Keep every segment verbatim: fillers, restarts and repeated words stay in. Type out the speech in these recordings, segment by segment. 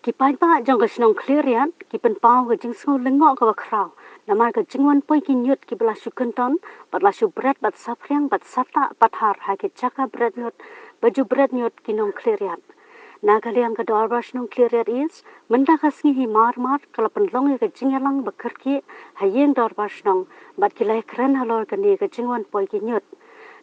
Ki paidbah jong ka shnong Khliehriat ki pynpaw ka jingsngew lyngngoh kaba khraw namar ka jingwan poi ki ñiut kiba la shu kyndon bad la shu bret bad saphriang bad satah pathar ha ki jaka bret ñiut ba ju bret ñiut ki nong Khliehriat. Na ka liang ka Dorbar Shnong Khliehriat East, mynta ka sngi hi marmar ka la pynlong ïa ka jingïalang ba kyrkieh ha ïing Dorbar Shnong bad ki la ïakren halor kane ka jingwan poi ki ñiut.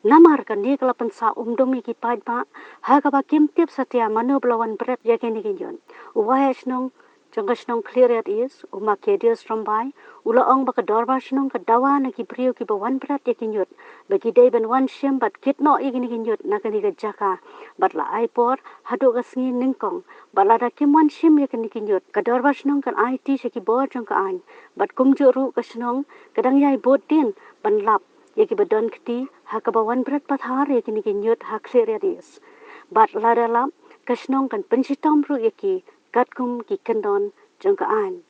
Namar kane ka la pynsah umdum ïa ki paidbah ha kaba kim tip satia mano ba la wan bret ïa kine ki ñiut. U Waheh Shnong jong ka shnong Khliehriat East, u Ma Kedius Rymbai, u la ong ba ka Dorbar Shnong ka dawa na ki briew kiba wan bret ïa ki ñiut ba ki dei ban wan shim bad kit noh ïa kine ki ñiut na kane ka jaka bad la ai por haduh ka sngi nyngkong. Bad lada kim wan shim ïa kine ki ñiut, ka Dorbar Shnong kan aiti sha ki bor jong ka aiñ. Bad kumjuh ruh ka shnong ka dang ïai bud dien ban lap ïa kiba don kti ha kaba wan bret pathar ïa kine ki ñiut ha Khliehriat East. Bad lada lap, ka shnong kan pynshitom ruh ïa ki katkum ki kyndon jong ka aiñ.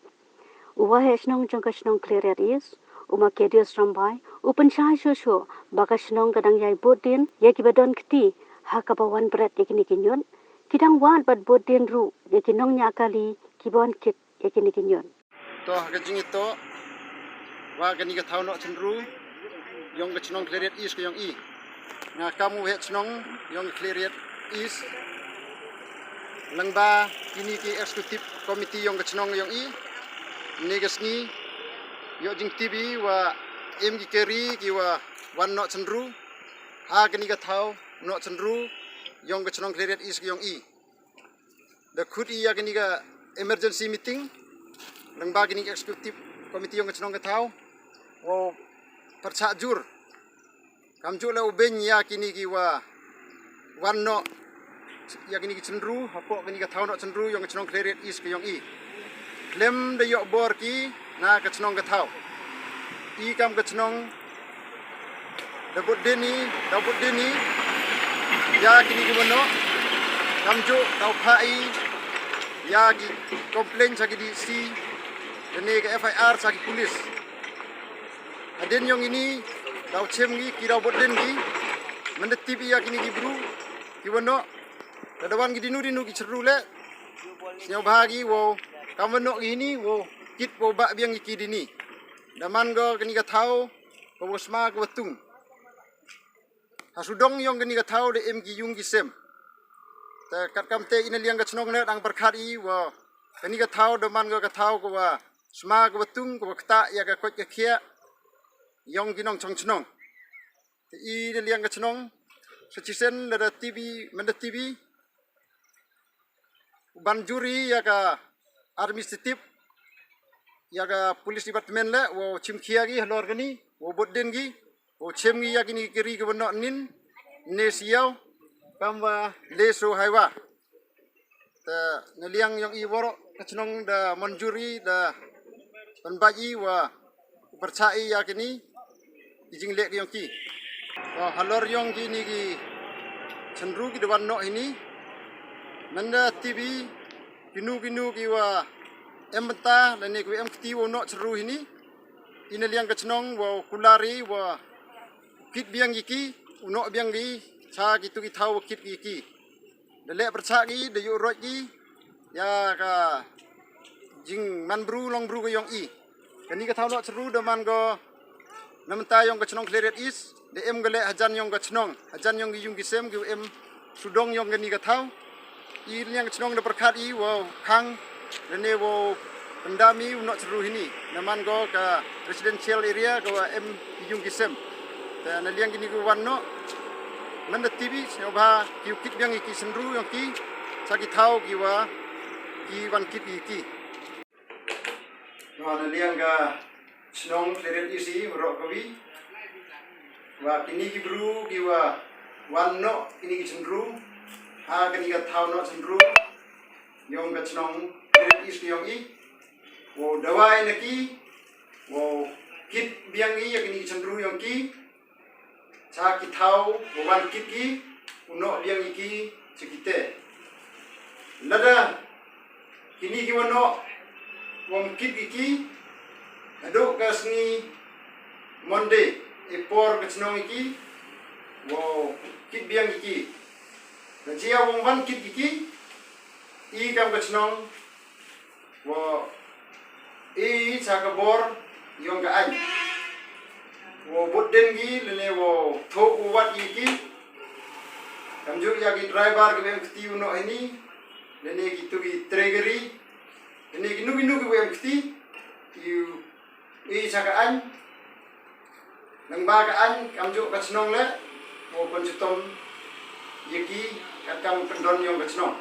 U Waheh Shnong jong ka shnong Khliehriat East, u Ma Kedius Rymbai, u pynshai shuh shuh ba ka shnong ka dang ïai bud dien ïa kiba don kti ha kaba wan bret ïa kine ki ñiut. Ki dang wad bad bud dien ruh ïa ki nongñiah kali kiba wan kit ïa kine ki ñiut. To ha ka jingïatoh wa kane ka thaw noh chynru ïong ka shnong Khliehriat East ka ïong i, nga kam u Waheh Shnong ïong ka Khliehriat East, lyngba kine ki executive committee ïong ka shnong ïong i, ne ka sngi ïoh jingtip i wa im ki kari kiwa wan noh chynru ha kane ka thaw noh chynru ïong ka shnong Khliehriat East ka ïong i. Da khut i ïa kane ka emergency meeting lyngba kane ka executive committee ïong ka shnong ka thaw, wow pyrshah jur kamjuh leh u beiñ ïa kine kiwa wan noh ïa kine ki chynru hapoh kane ka thaw noh chynru ïong ka shnong Khliehriat East ka ïong i. Khlem da ïoh bor ki na ka shnong ka thaw, i kam ka shnong da bud dien i, da bud dien i ïa kine kiwa noh, kamjuh da u phah i ïa ki complaint sha ki D C, lane ka F I R sha ki police. Hadien ïong ini da u chem ki, ki da bud dien ki. Mynda tip i ïa kine ki bru kiwa noh, lada wan ki dinu dinu ki chynru leh, sñiawbha ki wow, kam wa noh ki ini wow kit wow bah biang ki dini. Da man ko kane ka thaw ka wa sma ka wa tung. Ha sudong ïong kane ka thaw da im ki yung ki sem. Te katkam te i na liang ka chnong ne dang pyrkhat i wa kane ka thaw da man ka, ka thaw ka wa sma ka wa tung, ka wa ktah ïa ka koit ka khiah ïong ki nongchong chnong. Te i na liang ka chnong sa chisien lada tip i, mynda tip i, ban jur i ïa ka administrative, ïa ka police department leh wow chim khia ki halor kani, wow bud dien ki, wow chem ki ïa kini ki ri ki wa noh nin ne siaw, kam wa le so haiwa. Te na liang ïong i waroh ka chnong da mon jur i, da ban bad i wa pyrchah i ïa kini ki jingleh ki ïong ki. Wa halor ïong kini ki chynru ki da wan noh hini, mynda tip i kino kino ki wa em bynta lane ki wa em kti wow noh chynru hini, i na liang ka chnong wow kular i wa kit biang i ki, u noh biang i cha kitu ki thaw wa kit i ki. Da leh pyrchah ki, da ïuh roit ki ïa ka jingman bru long bru ka ïong i. Kani ka thaw noh chynru da man ko na mynta ïong ka chnong Khliehriat East, da em ka leh hajan ïong ka chnong, hajan ïong ki yung ki sem ki wa em sudong ïong kani ka thaw. I liang ka chnong da pyrkhat i wow khang lane wow pyndam i u noh chynru hini, na man ko ka residential area ka wa em ki yung ki sem. Te na liang kini ki wan noh, mynda tip i sñiawbha ki u kit biang i ki chynru ïong ki cha ki thaw ki wa ki wan kit i ki. Wa na liang ka chnong Khliehriat East i waroh kawi, wa kini ki bru ki wa wan noh kini ki chynru ha kani ka thaw noh chynru ïong ka chnong Khliehriat East ïong i, wow dawai na ki, wow kit biang i ïa kini ki chynru ïong ki cha ki thaw wa wan kit ki, u noh biang i ki cha ki te. Lada kini ki wa noh wam kit i ki, haduh ka sngi Monday, e por ka chnong i ki wow kit biang i ki. Da jia wam wan kit i ki, i kam ka chnong sa ka bor yong ka ain. Wow bud dien ki lane wow thoh wow wad ïa ki. Kamjooh ïa ki driver kiba em kti u noh hini, lane kitu ki trai gari, lane kino kino kiba em kti, ïa u i sa ka ain. Nangba ka ain kamjooh ka chnong leh, wow pynshitom ïa ki katkam kyndon yong ka chnong.